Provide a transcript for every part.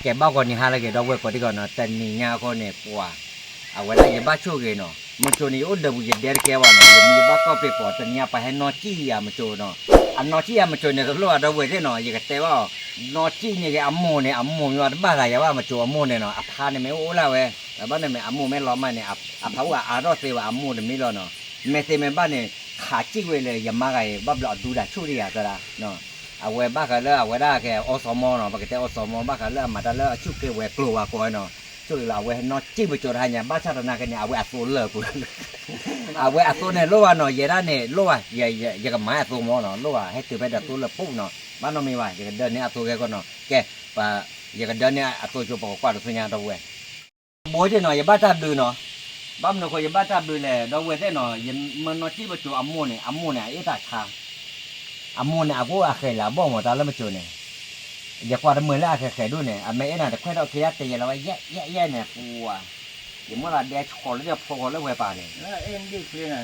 ကဲဘၣ်ဂီၤနံၤဟါလၢအဂ့ၤ ဒီပုၢ်ဝဲၢ်ကိးဒံကီးနီၤ, တနံၤညါအဃိန့ၣ် ပှၤ အဝဲဒၣ်ယဘၣ်ဆိၣ်ဂ့ၤနီၤ, မကိၤန့ၣ် ယအိၣ်ဒၢးပူၤ ယဒဲတကဲဘၣ်နီၤ, ယမ့ၢ်ယဘၣ်ကီၢ်ပ့ၤပိာ် တနံၤညါပှၤဟဲနီၣ်စံၣ်ယၤမကိၤနီၤ, အနီၣ်စံၣ်ယၤမကိၤန့ၣ် တလိၣ်ဘၣ် ဒီပုၢ်ဝဲၢ်သ့ၣ်နီၤ, ယကတဲဘၣ်အီၤ, နီၣ်စံၣ်န့ၣ်ဂ့ၤ အမိၢ်န့ၣ် အမိၢ်မ့ၢ်တဘၣ်သးယၤဘၣ် မကိၤအမိၢ်န့ၣ်နီၤ, အဖါန့ၣ်မ့ၢ်အိၣ်လၢဝဲ, ဘၣ်န့ၣ်မ့ၢ်အမိၢ်မ့ၢ်လီၤမၢ်န့ၣ် အဖါအိၣ်အါထီၣ်သ့ဘၣ် အမိၢ်တမ့ၢ်လီၤနီၤ, မ့ၢ်သ့မ့ၢ်ဘၣ်န့ၣ် ခးစံၣ်ဝဲလၢယမါဂၤအံၤ ဘၣ်ဘျီအဒူတၢ်ဆူၣ်ဒံးယၤသရၣ် အဝဲဘၣ်ဃးလၢအဝဲဒၣ်ကဲ အီစီမီနီၤ, ပကတဲအီစီမီ ဘၣ်ဃးလၢအမၤတၢ်လၢအဆူၣ်က့ၤဝဲၤကျိၤဝဲၤကွာ်နီၤ, ဆိၣ်ဂ့ၤလီၤ အဝဲဟဲနီၣ်စံၣ်မကိၤတဟါညါ ဘၣ်ဆၣ်သနာ်က့န့ၣ် အဝဲအသိလၢာ်ပူၤ, အဝဲအသိန့ၣ်လိၣ်ဘၣ်နီၤ, ယဲဒၣ်န့ၣ်လိၣ်ဘၣ်, ယကမၤအသိမီနီၤ, လိၣ်ဘၣ် ဟဲတုၤဖဲဒီးသိလၢာ်ပူၤနီၤ, ဘၣ်နီတမံၤဘၣ်, ယကဒၢန့ၢ်အသိဂ့ၤကီးနီၤ, ကဲ, ယကဒၢန့ၢ်အသိကၠိ ပကကွၢ်တသ့ၣ်ညါ ဒီပုၢ်ဝဲၢ် ဘိက့နီၤ, ယဘၣ်တၢ်ဘျုးနီၤ, ဘၣ်မနုၤအဃိ ယဘၣ်တၢ်ဘျုးလဲၣ် ဒီပုၢ်ဝဲၢ်သ့ၣ်နီၤ, ယမၢနီၣ်စံၣ်မကိၤအမိၢ်န့ၣ် အမိၢ်န့ၣ် အအ့ၣ်တၢ်ဆါ, အမိၢ်န့ၣ် အကအိၣ်အဃဲၤလၢအဘီၣ်မး တၢ်လၢမကိၤန့ၣ်, ယကွၢ်တမုာ်လၢအဃဲၤဃဲၤဒိၣ်န့ၣ်, အမ့ၢ်အဲၣ်နၤတခွဲးထီၣ်ခံယါတဲယဲလီၤဝဲ ယဲၢ်ယဲၢ်န့ၣ် ပှၤ, ယမိၢ်သးဒဲဆှီလၢဖီဃီလၢဝဲပၤန့ၣ် ဒဲအ့ၣ်ဒံၣ်ချံ,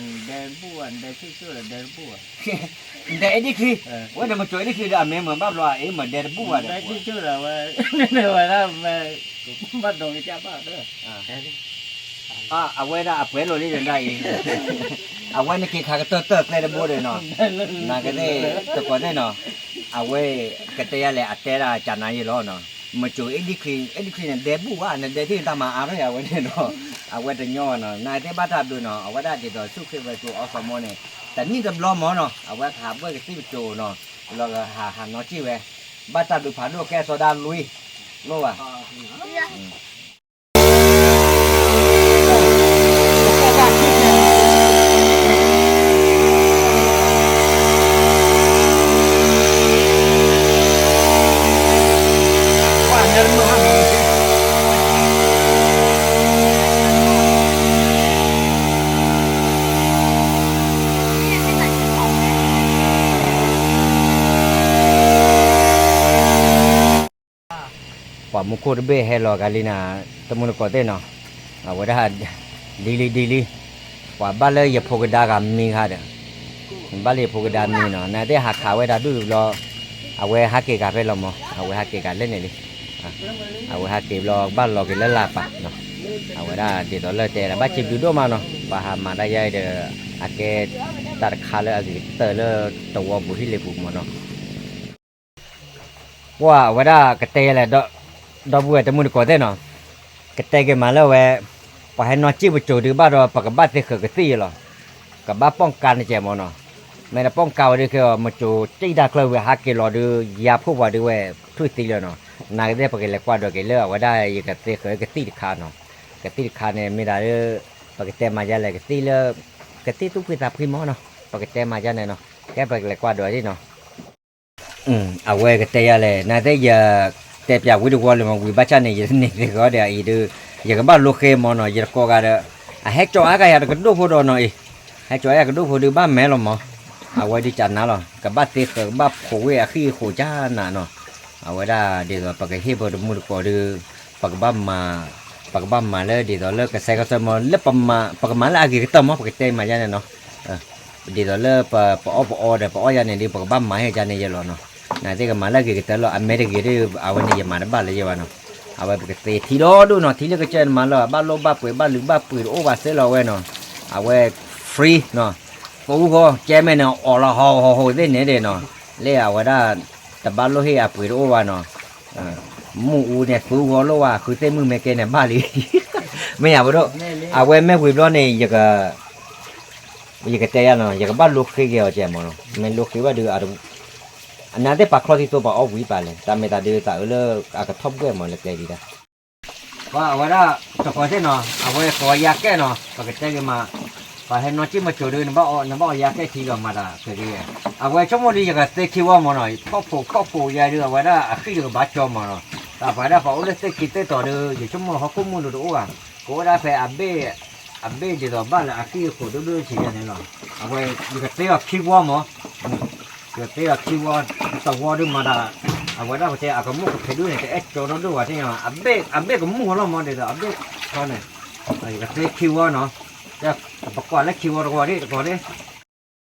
ဝဲန့ၣ်မကိၤအ့ၣ်ဒံၣ်ချံဒီး အမ့ၢ်မုာ်ဘၣ်ဘျီအအ့ၣ်မုာ်ဒဲတဘူၣ်ဘၣ်ဒီး ဝဲဒၣ်, အဝဲဒၣ်အပှဲၤလိာ်လံဒၣ်အံၤ, အဝဲနက့ၤခးကတၢၢ်တၢၢ်ကျဲတဘိဒီးနီၤ, နာ်က့သ့ၣ်တကိးသ့ၣ်နီၤ, အဝဲကတဲယၤလဲၣ် အတဲဒၣ်ကနၤယဲလီၤနီၤ, မကိၤအ့ၣ်ဒံၣ်ချံ, အ့ၣ်ဒံၣ်ချံန့ၣ် ဒဲဘူၣ်ဘၣ် နဒဲထံၣ်တၢ်မၤအါထီၣ်ယၤဝဲန့ၣ်နီၤ, အဝဲတညီဘၣ်နီၤ, နာ်က့သ့ၣ်ဘၣ်တၢ်ဘျုးနီၤ, အဝဲဒၣ်ဒ်သိးဆူၣ်က့ၤဝဲၤကျိၤအီစီမီန့ၣ်, တနံၣ်တဘျီမးနီၤ, အဝဲကဟးဘှဲၣ်ကသံၣ်ကၠိနီၤ, လီၤဂာ်ဟးဟးနီၣ်စံၣ်ဝဲ, ဘၣ်တၢ်ဘျုးဖးဒိၣ်ကဲစီၤဒၣ်လွံၢ်, လိၣ်ဘၣ် ပှၤမူခိၣ်တဘ့ၣ်ဟဲလီၤဂၤလံနၤ, တမူတကိးသ့ၣ်နီၤ, အဝဲဒၣ် ဒ်လံဒ်လံ, ပှၤဘၣ်လၢယဖိကဒါဂၤမံခါဒီး, ဘၣ်လၢယဖိကဒါမံနီၤ, နာ်သ့ၣ်ဟးခးဝဲဒၣ်ဒူၣ်တဘျီ, အဝဲဟးက့ၤဂၤဖဲလီၤမး, အဝဲဟးက့ၤဂၤလၢန့ၣ်လံ, အဝဲဟးက့ၤဘျီ ဘၣ်လီၤက့ၤလၢလၢ်ပာ်နီၤ, အဝဲဒၣ်ဒ်သိးလၢတဲဒၣ် ဘၣ်စံးဘျုးဒိၣ်မးနီၤ, ပှၤဟးမၤတၢ်ယါအံၤဒီး, အကဲတၢ်တခါလၢအဂ့ၤကတၢၢ်လၢတဝီပူၤဟံၣ်လ့ပူၤမးနီၤ ပှၤအဝဲဒၣ်ကတဲယဲလဲၣ်, ဒီပုၢ်ဝဲၢ်တမူတကိးသ့ၣ်နီၤ, ကတဲက့ၤမးလၢဝဲ, ပှၤဟဲနီၣ်စံၣ်မကိၤဒုးဘၣ်ဒီး ပကဘၣ်သ့ဃၢၤကသံၣ်ယဲလီၤ, ကဘၣ်ပီၣ်ကါန့ၣ်ကဲမးနီၤ, မ့ၢ်တပီၣ်ကါဝဲဒုးခဲအီၤ မကိၤစံၣ်တၢ်ချၢဝဲဟးက့ၤလီၤဒုး ယါဖှိၣ်ပှၤဒုးဝဲ ထွံၣ်သံလၢနီၤ, နာ်က့သ့ၣ်ပကလဲၤကွၢ်ဒိးက့ၤလၢအဝဲဒၣ်ယကသ့ဃၢၤကသံၣ်တခါနီၤ, ကသံၣ်တခါန့ၣ် မ့ၢ်ဒၣ်လၢ, ပကတဲမၤယါလဲၣ်ကသံၣ်လၢ, ကသံၣ်သူၣ်ဖှံသးဖှံမးနီၤ, ပကတဲမၤယါန့ၣ်နီၤ, ကဲပကလဲၤကွၢ်ဒိးဒ်နီၤ အဝဲကတဲယၤလဲၣ် နာ်သ့ၣ်ယတဲပၠးဝံတဝီလၢမး ဝံၤဘၣ်ဆၣ်န့ၣ် ယန့ၢ်သ့ၣ်ဃီဒီးအံၤဒုး, ယကဘၣ်လိဃ့မးနီၤ ယတကိးဂၤဒီး, အဟဲကၠီအါဂၤယၤတကဒိၣ်ဖိဒီးနီၤအံၤ, ဟဲကၠီအါဂၤကဒိၣ်ဖိဒုးဘၣ်မဲလီၤမး, အဝဲဒုးကနၤလီၤ ကဘၣ်သ့ဃၢၤကဘၣ်ဖိးဝဲအဃံအဃိးကနၤနီၤ, အဝဲဒၣ်ဒ်သိးပကဟ့ၣ်ဖိတမူတကိးဒုး, ပကဘၣ်မၤ, ပကဘၣ်မၤလၢဒ်သိးလၢကဆှဲကဆှီမး လၢပမၤ, ပကမၤလၢအဂ့ၤကတၢၢ်မး ပကတဲမၤယါန့ၣ်နီၤ ဒ်သိးလၢပအီၣ်ပအီဒီးပအီၣ်ယါန့ၣ်ဒုး ပကဘၣ်မၤဟဲယါန့ၣ်ယဲလီၤနီၤ, နာ်သ့ၣ်ကမၤလၢအဂ့ၤကတၢၢ်လီၤ အမဲာ်တဂ့ၤဒုး အဝဲန့ၣ်ယမၤတဘၣ်လၢၤယဲဘၣ်နီၤ, အဝဲပကသ့ထံဒီဒိၣ်နီၤ ထံလၢကစၢၢ်နမၤလၢ ဘၣ်လိၣ်ဘၣ်ပှ့ၤ ဘၣ်လုးဘၣ်ပှ့ၤတအိၣ်ဘၣ်သ့လီၤဝဲနီၤ, အဝဲ free နီၤ, သူဃီ ကဲမဲာ်န့ၣ် အီၣ်လီၤဟီၣ်ဟီၣ်ဟိၣ်သ့ၣ်န့ၣ်ဒၣ်နီၤ, လၢအဝဲဒၣ် တဘၣ်လိၣ်ဟ့ၣ်အပှ့ၤတအိၣ်ဘၣ်နီၤ မုၢ်အူန့ၣ် သူဂီၤလိၣ်ဝဲ ဃုသ့ၣ်မုၢ်မဲကဲန့ၣ်ဘၣ်လံ, မ့ၢ်ယၤပဒိၣ်, အဝဲမ့ၢ်ဝံၤဘျီန့ၣ် ယကတဲယၤနီၤ ယကဘၣ်လိဃ့က့ၤအီၤကဲမးနီၤ မ့ၢ်လိဃ့ဘၣ်ဒုး, အနာ်သ့ၣ်ပာ်ချီသံသိပာ်အီၣ်ဝံၤပာ်လဲၣ် တၢ်မ့ၢ်သးဒုးသးအၢလၢအကထီၣ်ဘှဲၣ်မးလၢကျဲဒံးဒၣ် ပှၤအဝဲဒၣ်တကိးသ့ၣ်နီၤ အဝဲကိးယၤကဲနီၤ ပကတဲက့ၤမး, ပှၤဟဲနီၣ်စံၣ်မကိၤဒုး နဘၣ်အီၣ်ယၤကဲထံလီၤမၤတၢ်ဖဲက့ၤ, အဝဲဆိကမိၣ်ဒုး ယကသ့ခံဝီမးနီၤ ဖီၣ်ဖိးဖီၣ်ဖိးယၤဒုး အဝဲဒၣ်အဃံၣ်ဒုးကဘၣ်ကၠီမးနီၤ, တၢ်ပှၤဒၣ်ပှၤအိၣ်လၢသ့ၣ်ခံသ့ၣ်တီၤဒုး ယဆိကမိၣ်ဟီၣ်ခိၣ်မုၢ်ဒုးတအိၣ်ဘၣ်, ကအိၣ်ဝဲဒၣ်ဖဲအဘ့ၣ်, အဘ့ၣ်ဒ်သိးဘၣ်လၢအဃံၣ်အခိးဒိၣ်ဒိၣ်ဆံးယဲန့ၣ်လီၤ, အဝဲ ယကသ့အီၤခံဝီမး ယကသ့အီၤခံဝီ, တဝီဒုးမၤတၢ်, အဝဲဒၣ်ပတဲအကမူၣ်ကဖံးဒိၣ်န့ၣ် တအဲၣ်ကၠီထီၣ်ဒိၣ်ဘၣ်သ့ၣ်ညါ, အဘ့ၣ်ကမူၣ်လီၤမးဒ်သိး အဘ့ၣ်ခီန့ၣ်, ယကသ့ခံဝီနီၤ, ပကွၢ်လၢခံဝီတဝီဒ်တကိးဒ်,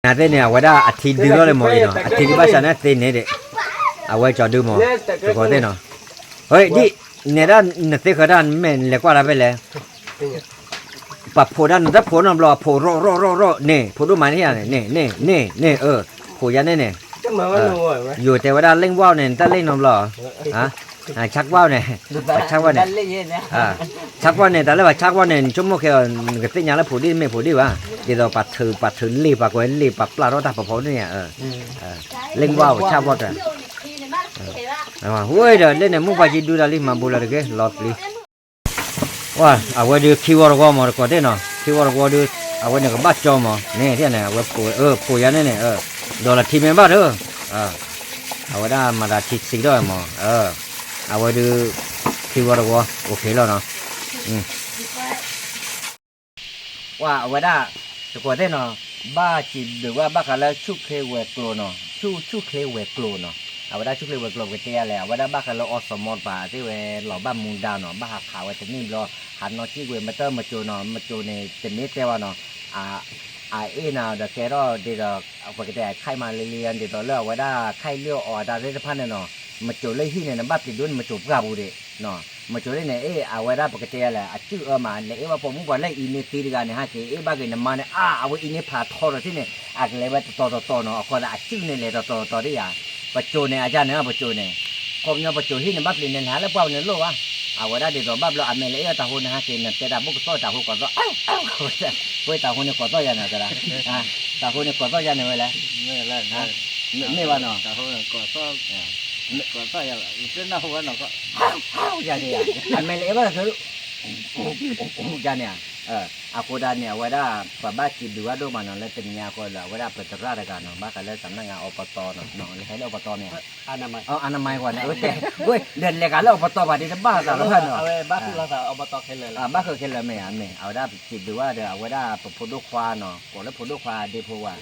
နာ်သ့ၣ်န့ၣ် အဝဲဒၣ်အထံဒုးထီၣ်လၢမးအံၤနီၤ အထံဒုးဘၣ်ဆၣ်န့ၣ်သ့န့ၣ်ဒၣ်, အဝဲကၠီဒုးမး, တကိးသ့ၣ်နီၤ, ဟဲဒ် နဲဒၣ်နသ့ဃၢၤတၢ် မ့ၢ်လဲၤကွၢ်တၢ်ဖဲလဲၣ်, ပှၤဖိးဒၣ်နတၢ်ဖိးနီတဘျီ ဖိးရီၣ်ရီၣ်ရီၣ်ရီၣ်န့ၣ် ဖိးဒိၣ်မးန့ၣ်န့ၣ် န့ၣ် န့ၣ် န့ၣ် ဖိးယၤန့ၣ်န့ၣ်, ယိၤတဲဝဲဒၣ်လ့ၣ်ဝါန့ၣ် နတၢ်လ့ၣ်နီတဘျီ, ဆၣ်ကွၢ်န့ၣ်, ပှၤဆၣ်ကွၢ်န့ၣ်, ဆၣ်ကွၢ်န့ၣ် တၢ်လၢပှၤဆၣ်ကွၢ်န့ၣ် နဆိကမိၣ်ခဲအီၤ နကသ့ၣ်ညါလၢဖိးဒံၣ်မ့ၢ်ဖိးဒံၣ်ဘၣ်, ဒ်သိးပှၤထုး ပှၤထုးလ့ၣ် ပှၤကွဲးလ့ၣ် ပှၤပျၢ်ထီၣ်တၢ်ဖီဖီန့ၣ်ဧါ, လ့ၣ်ဝါအိၣ်ဆၣ်ဝီတၢ် ဝဲဒီးလၢန့ၣ် မုၢ်ပှၢ်ကံဒုတၢ်လံ မၤဘူးလီၤတဂ့ၤ လီၤပျံၤ, ဝဲ အဝဲဒုးခံဝီတဝီမး တကိးသ့ၣ်နီၤ ခံဝီတဝီဒုး အဝဲန့ၣ်ကဘၣ်ကၠီမး န့ၣ်န့ၣ် အဝဲဖိးယၤန့ၣ်န့ၣ်, ဒီးလီၤထံမ့ၢ်ဘၣ်ဒီး, အဝဲဒၣ်မၤတၢ်ထံစံးထီၣ်မး, အဝဲဒုး ခံဝီတဝီ အိၣ်ခ့လီၤနီၤ ဝဲ အဝဲဒၣ် တကိးသ့ၣ်နီၤ, ဘၣ်စံးဘျုးဘၣ်ဘၣ်ဃးလၢဆူၣ်ချ့ဝဲၤကျိၤနီၤ, ဆူၣ် ဆူၣ်ချ့ဝဲၤကျိၤနီၤ, အဝဲဒၣ်ဆူၣ်ချ့ဝဲၤကျိၤ ပကတဲယၤလဲၣ် အဝဲဒၣ်ဘၣ်ဃးလၢ အီၣ်စီၤမီတပၤ သ့ၣ်ဝဲလီၤဘၣ်မူဒါနီၤ, ဘၣ်ဟးခးဝဲတနံၣ်ဘျီ, ဟးနီၣ်စံၣ်ကွံာ် မ့ၢ်တၢ်မကိၤနီၤ, မကိၤန့ၣ် တမ့ၢ်တဲဘၣ်နီၤ, အ အအ့ၣ်နၤဒီးကဲထီၣ်ဒ်သိး ပကတဲ ခဲအံၤမးလံလံဒ်သိးလၢအဝဲဒၣ်ခဲအံၤလၢအီၣ်အတၢ်သ့ၣ်တဖၣ်န့ၣ်နီၤ, မကိၤလၢဟံၣ်န့ၣ် နဘၣ်ပျံၤဒိၣ်န့ၣ် မကိၤပှၢ်ပူၤဒံး မကိၤလၢန့ၣ် အ့ၣ် အဝဲဒၣ်ပကတဲယၤလဲၣ် အစုၣ်အၢမး လဲၤအ့ၣ်ဘၣ်ပိာ်မုၣ်ပှၤလၢအံၤန့ၣ်သ့တဂၤန့ၣ် ဟဲက့ၤအ့ၣ်ဘၣ်က့ၤနမါန့ၣ် အါ အဝဲအံၤန့ၣ်ဖးထီဒီးထံၣ်န့ၣ် အကလဲၤဝဲတတီၤတတီၤနီၤ, အဃိသတးအစုၣ်န့ၣ်လဲၤတတီၤတတီၤဒ်ယၤ, ပကိၤန့ၣ် အယၤန့ၣ် ပကိၤန့ၣ်, ခီပညီပကိၤဟံၣ်န့ၣ် ဘၣ်ပျံၤန့ၣ် လဲၤဟးလၢပှၢ်ပူၤန့ၣ်လိၣ်ဘၣ်, အဝဲဒၣ်ဒ်သိးဘၣ်ဘျီ အမဲာ်လဲၤအ့ၣ်တၢ်ဟိန့ၣ် ဟဲက့ၤနတဲတၢ်ဘိၣ်ကသီၣ်တၢ်ဟိကီးသီၣ်, ဝဲတၢ်ဟိန့ၣ်ကီးသီၣ်ယၤန့ၣ်သရၣ်, တၢ်ဟိန့ၣ်ကီးသီၣ်ယၤန့ၣ်ဝဲလဲၣ်, မ့ၢ်ဘၣ်နီၤ ကီးသီၣ်ယၤန့ၣ်, အမဲာ်လဲၤအ့ၣ်ဘၣ်တၢ် ယၤန့ၣ်, အဃိဒၣ်န့ၣ် အဝဲဒၣ် ပဘၣ်စံးဘျုးဘၣ်ဒိၣ်မးနီၤ လၢတနံၤအံၤအဃိလၢ အဝဲဒၣ်ပသရၣ်တဂၤနီၤ ဘၣ်ဃးလၢစးနၢ်ငါအီပတီနီၤ လၢဟဲလၢအီပတီမ့ၢ်ဧါ, အနမၤကွၢ်န့ၣ် ဝဲ ဒီးလဲၤဂၤလၢအီပတီဘၣ်ဒ်တဘၣ်သးလီၤဖဲနီၤ, ဘၣ်ဃုာ်လီၤသးအီပတီခဲလၢာ်, ဘၣ်ဃုာ်ခဲလၢာ်မ့ၢ်ဧါ မ့ၢ် အဝဲဒၣ်စံးဘျုးဘၣ်ဒီး အဝဲဒၣ်ပဖိဒိၣ်ခွါနီၤ ကိးလၢဖိဒိၣ်ခွါဒ့ဖိဝဲ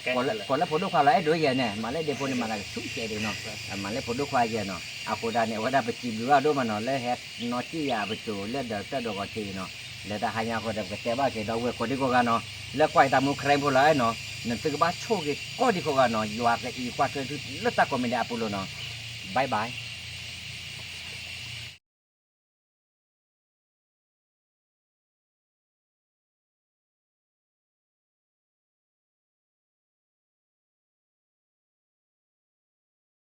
ကိးလၢဖိဒိၣ်ခွါလီၤအဲၣ်ဒိးယဲၢ်န့ၣ် မၤလၢဒ့ဖိန့ၣ် မၤသးကဆူၣ်ကဲဒံးနီၤ, မၤလၢဖိဒိၣ်ခွါယဲၢ်နီၤ အဃိဒၣ်န့ၣ် အဝဲဒၣ်ပစံးဘျုးဘၣ်ဒိၣ်မးနီၤ လၢဟဲနီၣ်စံၣ်ယၤပစိၤလၢဒီးတၢ်ဒိးဂီၤထံးနီၤ, လၢတၢ်ဟါညါအဃိဒီး ပကတဲဘၣ်က့ၤဒီးဝဲကိးဒံကိးဂၤနီၤ, လၢကွၢ်အံၤတၢ်မူ ခရံာ်ဖိလီၤအဲၣ်နီၤ, နသုကဘၣ်ဆိၣ်ဂ့ၤကိးဒံကိးဂၤနီၤ ယွၤကအံးကွၢ်ထွဲသုလၢတၢ်ကိးမံၤဒဲးအပူၤလီၤနီၤ, bye bye.